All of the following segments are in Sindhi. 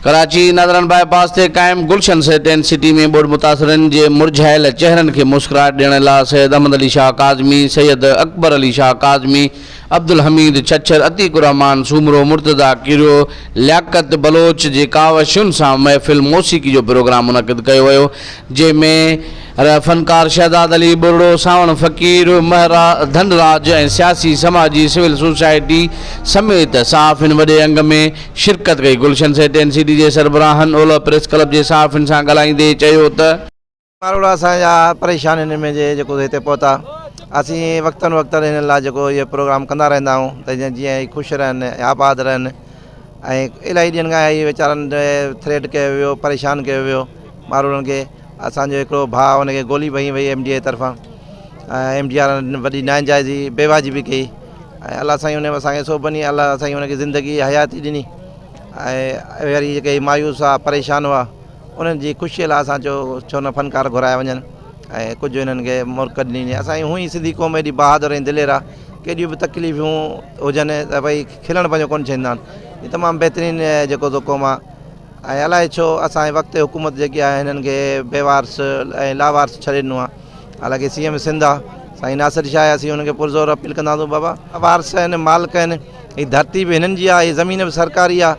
ڪراچي، نادرن باء پاس تي قائم گلشن سيٽ اينڊ سٽي ۾ ٻوڏ متاثرن جي مرجهايل چهرن کي مسڪراهٽ ڏيڻ لا سيد احمد علي شاهه ڪاظمي، سيد اڪبر علي شاهه ڪاظمي، عبدالحميد ڇڇر، عتيق الرحمان سومرو، مرتضيٰ ڪيريو، لياقت بلوچ جي ڪاوشن سان محفل موسيقي جو پروگرام منعقد ڪيو ويو جنهن ۾ فنڪار شهزاد علي ٻرڙو، سانوڻ فقير، مهرا ڌنراج ۽ سياسي سماجي سول سوسائٽي سميت صحافين وڏي انگ ۾ شرڪت ڪئي. گلشن سيٽ اين سي ڊي جي سربراهن اولهه پريس ڪلب جي صحافين سان ڳالهائيندي چيو ته. ماروئڙا اسان جا پريشانين ۾ جي جيڪو هتي پهتا اسين وقتن وقتن هنن لاء جيڪو اهي پروگرام ڪندا رهندا آهيون ته جيئن هي خوش رهن ۽ آباد رهن ۽ الاهي ڏينهن کان هي ويچارن ٿريٽ ڪيو ويو پريشان ڪيو ويو ماروئڙن کي اسان جو هڪڙو ڀاء ان کي گولي هنئي وئي ايم ڊي اي طرفان ۽ ايم ڊي آر وڏي ناانجائزي بيواجبي ڪئي ۽ الله سائين ان اسان کي سوڀ ڏني الله سائين ان کي زندگي حياتي ڏني ۽ وري جيڪي مايوس هئا پريشان هئا انهن جي خوشي لاء اسان چيو ڇو نه فنڪار گهرايا وڃن ۽ ڪجهه انهن کي مرڪ ڏني وڃي اسان جي هونئن ئي سنڌي قوم ايڏي بهادر ۽ دلير آهي ڪيڏيون به تڪليفون هجن ته ڀئي کلڻ پنهنجو ڪونه ڇڏيندا آهن هي تمام بهترين جيڪو سو قوم آهي ۽ الائي ڇو اسان جي وقت حڪومت جيڪي آهي هنن کي بيوارث ۽ لاوارث ڇڏي ڏنو آهي حالانڪه سي ايم سنڌ آهي سائين ناصر شاهه آهي اسين هن کي پرزور اپيل ڪنداسون بابا وارث آهن مالڪ آهن هي ڌرتي به هنن جي آهي هي زمين به سرڪاري آهي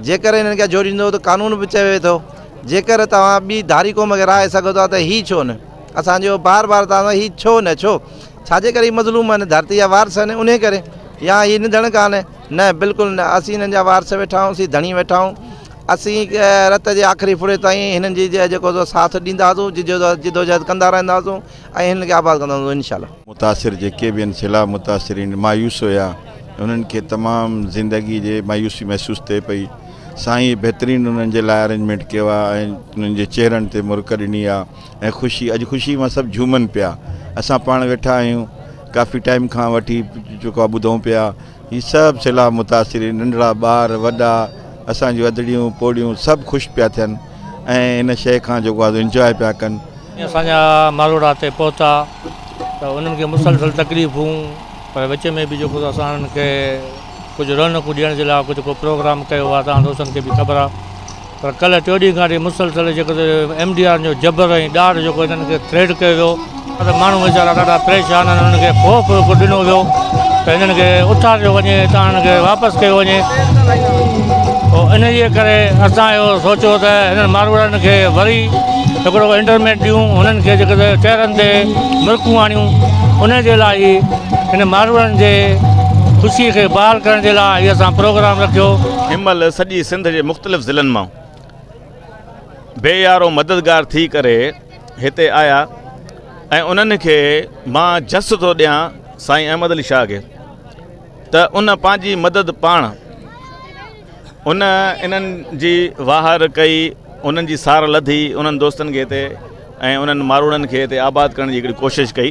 جيڪر هنن کي جوڙيندو ته قانون به چوي ٿو جيڪر توهان ٻي ڌاري قوم کي رهائي سگهو ٿا ته هي ڇو نه اسان جو بار بار توهان هي ڇو نه ڇو ڇاجي ڪري هي مظلوم آهن ڌرتي جا وارث آهن انهي ڪري يا هي نڌڻڪا آهن نه بلڪل نه اسين هنن جا وارث ويٺا آهيون اسين ڌڻي ويٺا آهيون اسين رت جي آخري ڦڙي تائين هنن جي جيڪو سو ساٿ ڏينداسون جدوجهد ڪندا رهنداسون ۽ هنن کي آباد ڪنداسون انشاء الله. متاثر جيڪي به آهن سيلاب متاثرين مايوس هيا انهن کي تمام زندگي جي مايوسي محسوس ٿئي پئي سائين بهترين انهن جي لاء ارينجمينٽ ڪيو آهي ۽ انهن جي چهرن تي مرڪ ڏني آهي ۽ خوشي اڄ خوشي مان سڀ جهومن پيا اسان پاڻ ويٺا آهيون ڪافي ٽائيم کان وٺي جيڪو آهي ٻڌون پيا هي سڀ سيلاب متاثرين ننڍڙا ٻار وڏا اسان جون ادڙيون پوڙهيون سڀ خوش پيا ٿين ۽ ان شيء کان جيڪو آهي انجواء پيا ڪن. اسان جا ماروئڙا هتي پهتا ته انهن کي مسلسل تڪليفون پر وچ ۾ به جيڪو اسان انهن کي ڪجهه رونقون ڏيڻ جي لاء ڪجهه ڪو پروگرام ڪيو آهي توهان دوستن کي به خبر آهي پر ڪلهه ٽيون ڏينهن کان وٺي مسلسل جيڪو ايم ڊي آر جو جبر ۽ ڏاڍ جيڪو هنن کي ٿريٽ ڪيو ويو ته ماڻهو ويچارا ڏاڍا پريشان آهن انهن کي خوف هڪ ڏنو ويو ته هنن کي اٿاريو وڃي هتان هنن کي واپس ڪيو وڃي پوء ان جي ڪري اسان اهو سوچيو ته هنن ماروئڙن کي وري هڪڙو انٽرمينٽ ڏيون هنن کي جيڪو چهرن تي مرڪون آڻيون ان جي لاء ئي هن ماروئڙن جي خوشي کي بحال ڪرڻ جي لاء هي اسان پروگرام رکيو. هن مهل سڄي سنڌ جي مختلف ضلعن مان بي يارو مددگار ٿي ڪري هتي آيا ۽ انهن کي مان جس ٿو ڏيان سائين احمد علي شاهه کي ته ان پنهنجي مدد پاڻ ان انهن جي واهر ڪئي انهن جي سار لڌي انهن دوستن کي هتي ۽ انهن ماروئڙن کي هتي آباد ڪرڻ جي هڪڙي ڪوشش ڪئي.